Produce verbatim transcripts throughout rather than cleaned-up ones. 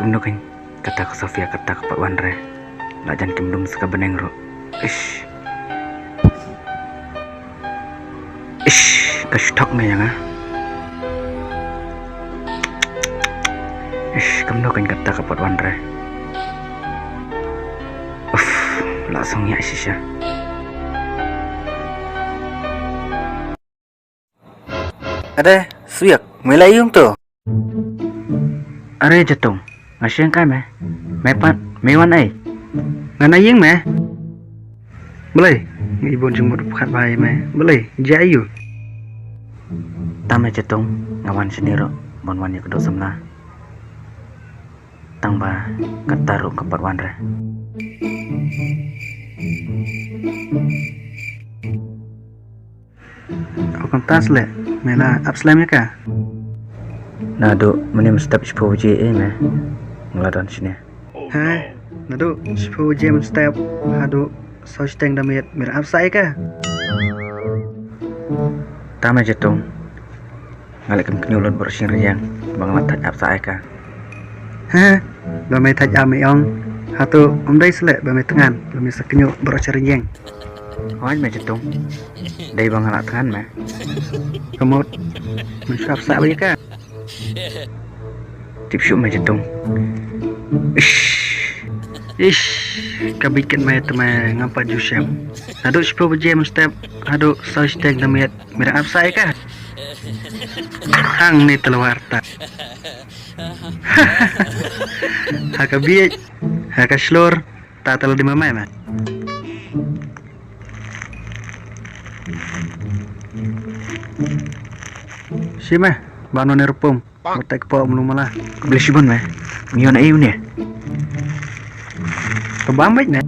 Nukhin, kata ka Sofia, kata ka pat wan re. La jan kim dum sa ka bneng ruh. Ish. Ish, ka stok nga ïa nga. Ish, kam nukhin kata ka pat wan re. Uff, la song ïa shisha. Ade, Suyak, me la ïung to. Are Jatung, nga sheng kai me. Me pat, me wan ai. Nga na ïing me. Balei, ngi bun jingmut phat bai me. Balei, ja ïu. Tam me Jatung, nga wan sini ro, bun wan ïa ka doh samla. Tang ba, kata ruh ka pat wan re. Ko kumta sleh, me la ap slem ïa ka. Naduh mynne mynstep shiphew baje eh me. Nga la don shane. He, naduh shiphew baje mynstep haduh saw shiteng da miet me la ap sah ïa ka. Tam me Jatung. Nga leh kam kñiuh lut baroh shi rynïeng ba nga la thait ap sah ïa ka. Ha, ba me thait ap me ong. Hato ym dei sleh ba me thngan ba me sa kñiuh baroh shi rynïeng. Hooid me Jatung. Dei ba nga la thngan me. Ka mut me shu ap sah ïa ka. Tip shuh me Jatung. Ish. Ish. Ka bikit me te me ngam pat ju shem. Haduh shiphew baje mynstep haduh saw shiteng da miet. Me la ap sah ïa ka. Hangne te la wad ta. Ha ka bieit, ha ka shlur, ta te la dei ma me me. Shi me, ban wan ïa ruh pum. Bad te kpoh mlu mala. Khublei shibun me. Me wan ai une? Ka bam beit ne.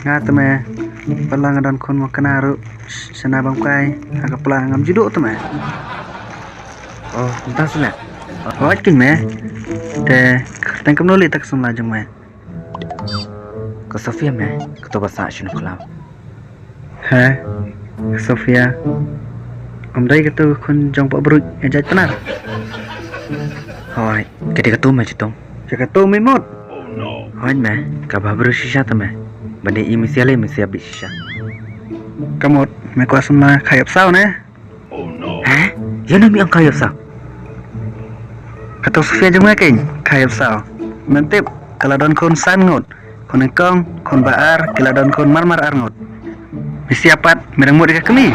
Nga te me. Pala nga don khun mo kane ruh. Shana bam kai. Ha ka pla ngam ju duh te me. Oh, kumta sila. Wat kin me. Te tang kumno lei ta ka samla jong me. Ka Sofia me, kato ba sah shano khlaw. Ha? Ka Sofia. Ym dei kato khun jong Bah Bru ïa jait Pnar. Hooid, ka dei kato me Jatung. Ka dei kato me mut. Hooid me, ka Bah Bru shisha te me. Ba dei i me sia lei me sia bit shisha. Ka mut, me kwah samla khaïap saw ne? Ha? Ïano me ong khaïap saw? Kato Sofia jong me kein khaïap saw. Men tip, ka la don khun san ngut. Khun nyngkong, khun ba ar, ki la don khun mar mar ar ngut. Me sia pat, me dang mut ïa ka kmie.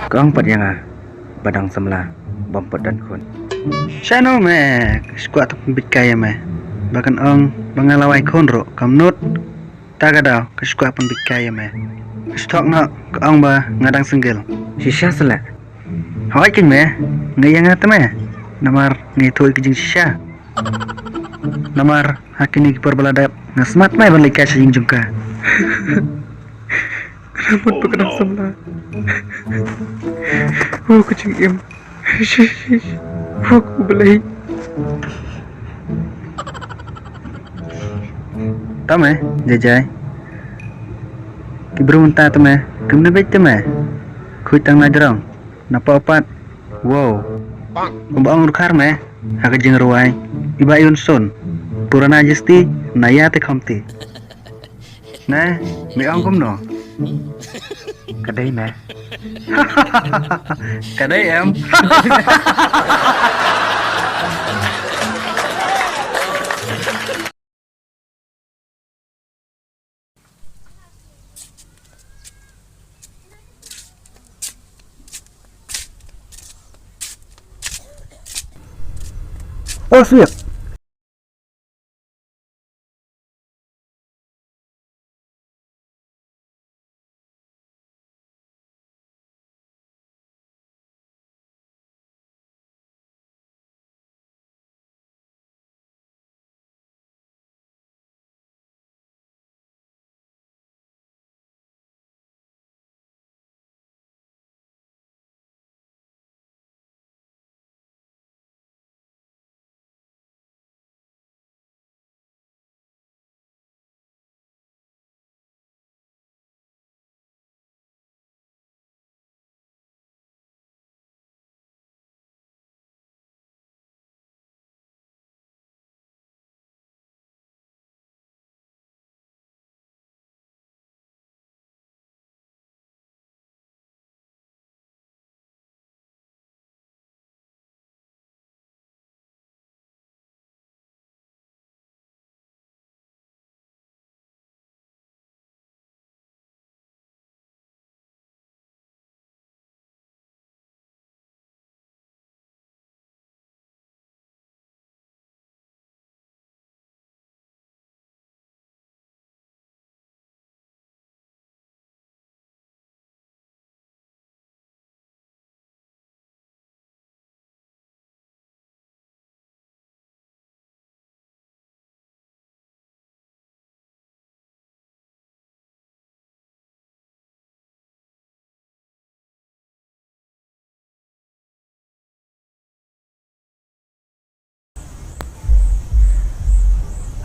Ka ong pat ïa nga ba dang samla bym pat don khun. Shano me, skwah tang pynbit kai ïa me. Ba kan ong ba nga la wai khun ruh, kam nud. Ta ka daw, ka skwah pynbit kai ïa me. Ka stok noh, ka ong ba nga dang single. Shisha sila. Hooid kein me, nga ïa nga te me. Namar nga ïathuh ïa ka jingshisha. Namar ha kine ki por ba la dep, nga smat me ban leit kai sha ïing jong ka. Namar ba ka dang samla. Oh, ka jingim. Shish, shish. Huk u Blei. Tame, jai jai. Ki briew mynta tame, kim da beit tame. Khuid tang na jrong, na paw pat. Wow. Kumba ong rukhar me, ha ka jingrwai. Iba yun sun. Purana jisti, naya te khamti. Ne, me ong kumno? Ka dei me. Ka dei em. Oh, Swift.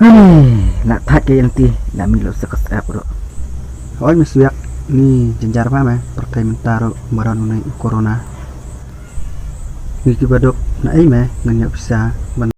Ani, la thait ka ïa lynti, la mih lut sa ka sep ruh. Hooid me Swiak, ni jynjar bha me, pyrthei mynta ruh baroh une u corona. Ngi kiba duk, naei me, ngin ïoh pisa ban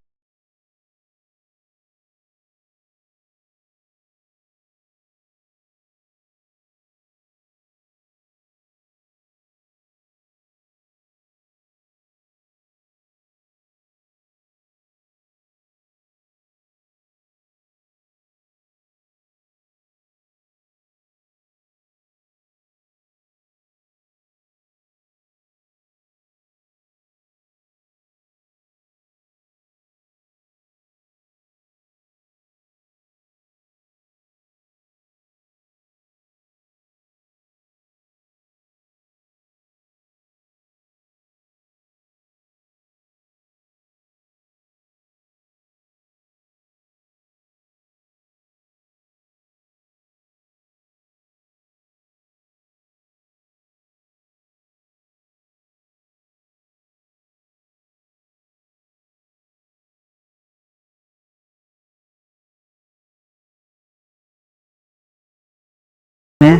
Me,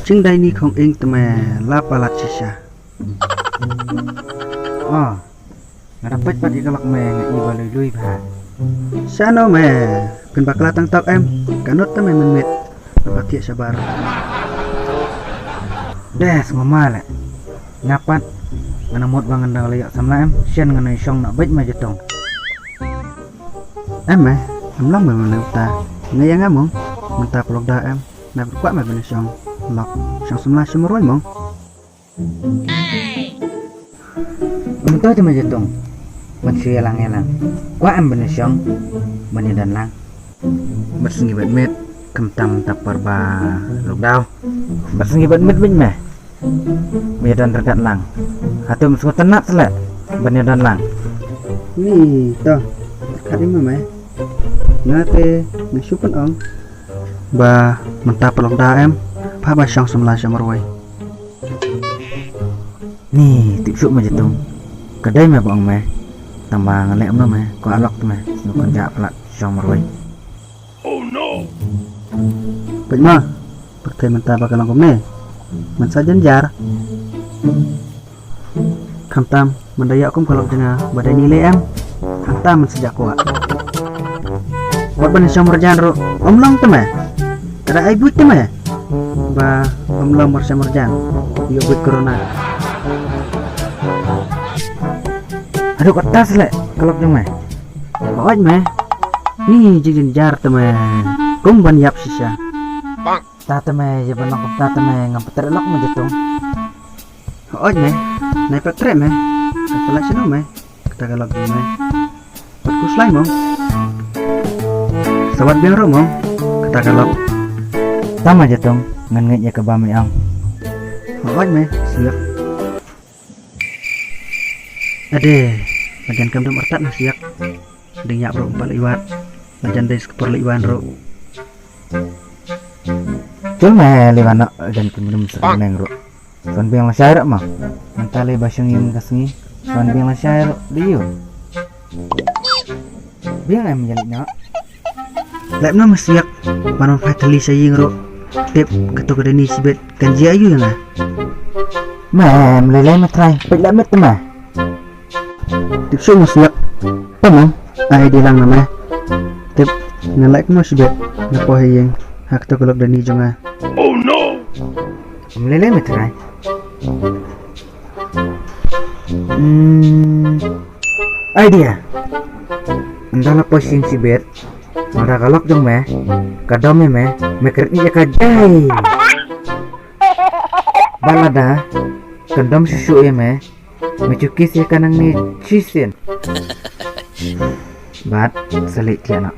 jingdai ni khong ing te me, la palat shisha. Oh, nga da peit pat ïa ka lok me, nga i ba lui lui bha. Shano me, phin bakla tang tok em, ka nud te me mynmiet, nga ba thiah shabar. Des, ngoma le. Nga pat, nga na mut ba ngan dang leh ïa samla em, shen ngan ïa shong na beit me Jatong. Em me, em long me mynta. Nga ïa nga mong, mynta pynlong da em. Na kwah me ban shong lok, shong samla shong marwei mong. Mynta te me Jatong. Ban shu ïa lang ïa lang. Kwah em ban shong, ban ïa don lang. Bad sngi bad miet, khamtam ta por ba lockdown. Bad sngi bad miet bad me. Me don ryngkat lang. Hato me sngewtynnat sle ban ïa don lang. Ni to. Khat ïa me me. Nga te nga shu pyn-ong ba mynta pynlong da em. Pha ba shong samla shong marwei. Ni tip shuh me Jatong. Ka dei me ba ong me. Tang ba nga leh em no me. Ko alok te me. Snu kan ja plat shong marwei. Oh no. Peit ma. Pyrthei mynta ba ka long kumne. Mynta jynjar. Khamtam mynta ïa kum ka lok jong nga ba dei ni leh em. Khamtam mynta sa ja kwah. Wat ban shong marjan ruh ym long te me. Ka da ai buit te me. Ba ym long ban shong marjan. Ïoh buit corona. Haduh katta sle ka lok jong me. Hooid me. Ni jingjynjar te me. Kum ban ïap shisha. Ta te me, ïa ban long kumta te me, ngam pat treh lok me Jatong. Hooid me, nai pat treh me. Ka pynlait shano me. Kata ka lok jong me. Pat khuslai mong. Sa wat biang ruh mong. Kata ka lok. Ta me Jatong, ngan ngeit ïa kaba me ong. Hooid me, Swiak. Ade, la jan kam dum artat na Swiak. Ding ïap ruh ym pat leit wad. La jan dei sa ka por leit wan ruh. Jul me leit wan noh, la jan kam dum sa ka neng ruh. Sa wan biang lashai ruh ma. Mynta lei ba shong ïing ka sngi. Sa wan biang lashai ruh. Dei ïoh. Biang em ïa leit noh. Leh noh me Swiak, ban wan phai thylli sha ïing ruh. Tip kato ka dei ni shibit kan jia aïu ïa nga. Mem lei lei me trai, peit leh met te me. Tip shuh me Swiak. Pynang, ai dei lang na me. Tip, nga leh kumno shibit na poi ha ïing. Ha kato ka lok dei ni jong nga. Oh no. Mem lei lei me trai. Hmm. Idea. Ynda la poi shisien shibit, lada ka lok jong me ka dom ïa me, me kren ïa ka jai. Bad lada kan dom shuh shuh ïa me, me ju kiss ïa ka nangne shisien. Bad sa leit thiah noh.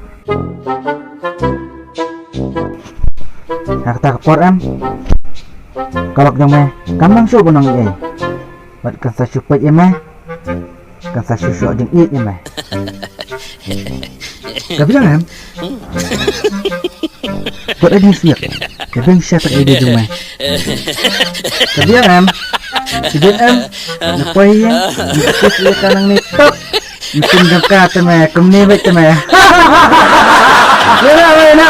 Ha kata ka por em, ka lok jong me kam nang shuh ban ong ei ei. Bad kan sa shu peit ïa me. Kan sa shu shoh jingïeit ïa me. Ka biang em? Kot ai ding Swiak. Ka biang sha ka idea jong me. Ka biang em? Ka biang em? Na poi ïa me, ka nangne pop. Mungkin jong ka te me, kumne beit te me. Lena, lena.